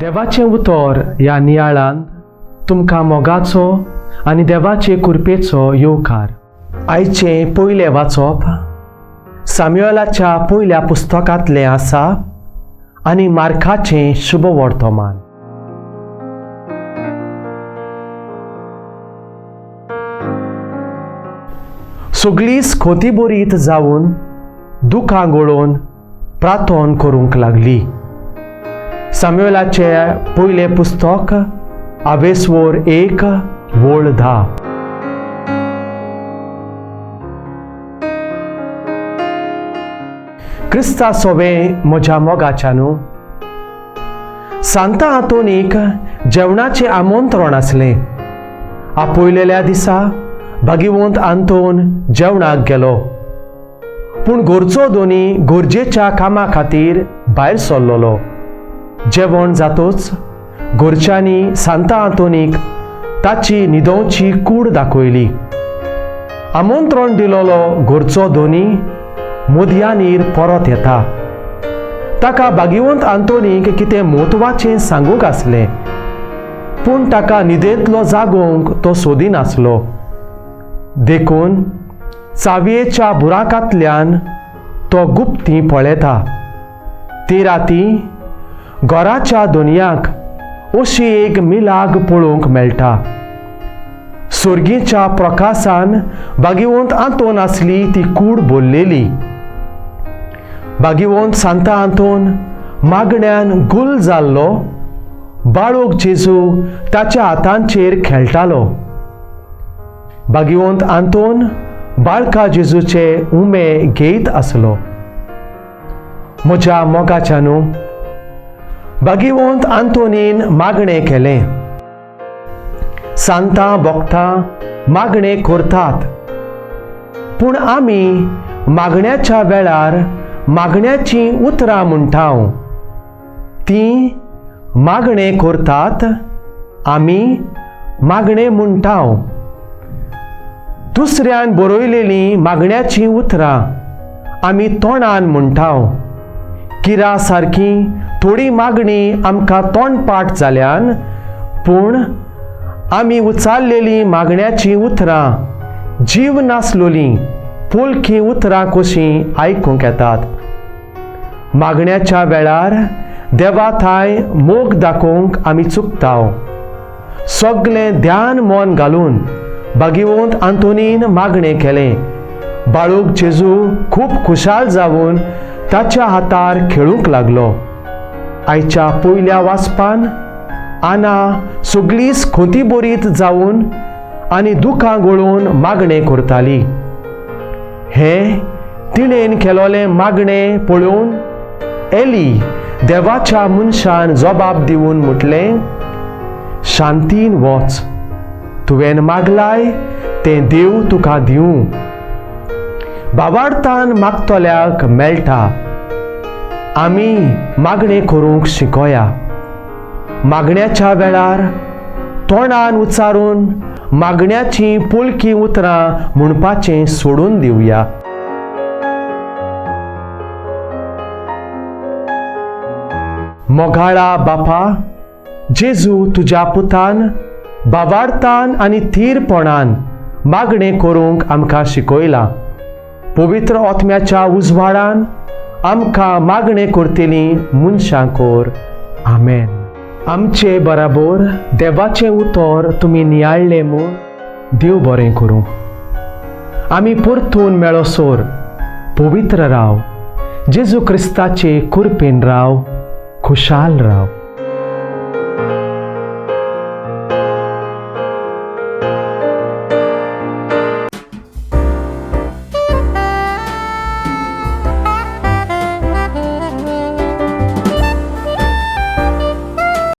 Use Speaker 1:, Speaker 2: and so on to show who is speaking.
Speaker 1: देवाचें उतर ह्या नियाळान तुमकां मोगाचो आनी देवाचे कृपेचो येवकार. आयचें पयलें वाचप साम्युएलाच्या पयल्या पुस्तकांतलें आसा आनी मार्काचें शुभ वर्तमान. सगळीच खोतीबरीत जावन दुखां गळोवन प्रार्थन करूंक लागली. साम्युएलाचें पयलें पुस्तक आवेसवोर 1 वळ 10. क्रिस्ता सोवे म्हज्या मोगाच्या न्हू, सांता आंतोनीक जेवणाचें आमंत्रण आसलें. आपयलेल्या दिसा भागीवंत आंतोन जेवणाक गेलो, पूण घरचो दोनी गरजेच्या कामा खातीर भायर सरलेलो. जेवण जातोच घरच्यांनी सांता आंतोनीक ताची न्हिदोवची कूड दाखयली. आमंत्रण दिलोलो घरचो दोनी मोदयानीर परत येता. ताका भागीवंत आंतोनीक कितें म्हत्वाचें सांगूंक आसलें, पूण ताका न्हिदेंतलो जागोवंक तो सोदिनासलो. देखून चावयेच्या बुराकांतल्यान तो गुप्ती पळयता. ती राती घराच्या दोनयाक अशी एक मिलाग पळोवंक मेळटा. सोर्गीच्या प्रकाशान भागीवंत आंतोन आसली ती कूड बोल्लेली. भागीवंत सांता आंतोन मागण्यान गुल जाल्लो. बाळूक जेजू ताच्या हातांचेर खेळटालो. भागीवंत आंतोन बाळका जेजूचे उमे घेयत आसलो. म्हज्या मोगाच्या न्हू, भागीवंत आंतोनीन मागणें केलें. सांतां भोगतां मागणें करतात, पूण आमी मागण्याच्या वेळार मागण्याचीं उतरां म्हणटा. तीं मागणें करतात, आमी मागणें म्हणटा. दुसऱ्यान बरयलेलीं मागण्याचीं उतरां आमी तोंडान म्हणटा. किरा सारकी थोडी मागणी आमकां तोंडपाठ जाल्यान, पूण आमी उचारलेलीं मागण्याचीं उतरां जीव नासलोलीं पोलखी उतरां कशीं आयकूंक येतात. मागण्याच्या वेळार देवा थांय मोग दाखोवंक आमी चुकता. सगळें ध्यान मन घालून भागीवंत आंतोनीन मागणें केलें. बाळूक जेजू खूब खुशाल जावन ताच्या हातार खेळूंक लागलो. आयच्या पयल्या वाचपान आना सगळीच खोतीबरीत जावन आनी दुखां गळोवन मागणें करताली. हें तिणेन केलोलें मागणें पळोवन एली देवाच्या मनशान जबाब दिवन म्हटलें, शांतीन वच, तुवें मागलाय तें देव तुका दिवं. बाबार्थान मागतल्याक मेळटा. आमी मागणें करूंक शिकोया. मागण्याच्या वेळार तोंडान उच्चारून मागण्याचीं पोलकीं उतरां म्हणपाचें सोडून दिवया. मोगाळा बापा जेजू, तुज्या पुतान बाबार्थान आनी थीरपणान मागणें करूंक आमकां शिकयलां. पवित्र आत्म्याच्या उजवाडान आमकां मागणें करतलीं मनशां कर. आमेन. आमचे बराबर देवाचें उतर तुमी नियाळ्ळें म्हूण देव बरें करूं. आमी परतून मेळोसर पवित्र राव, जेजू क्रिस्ताचे कृपेन राव, खुशाल राव.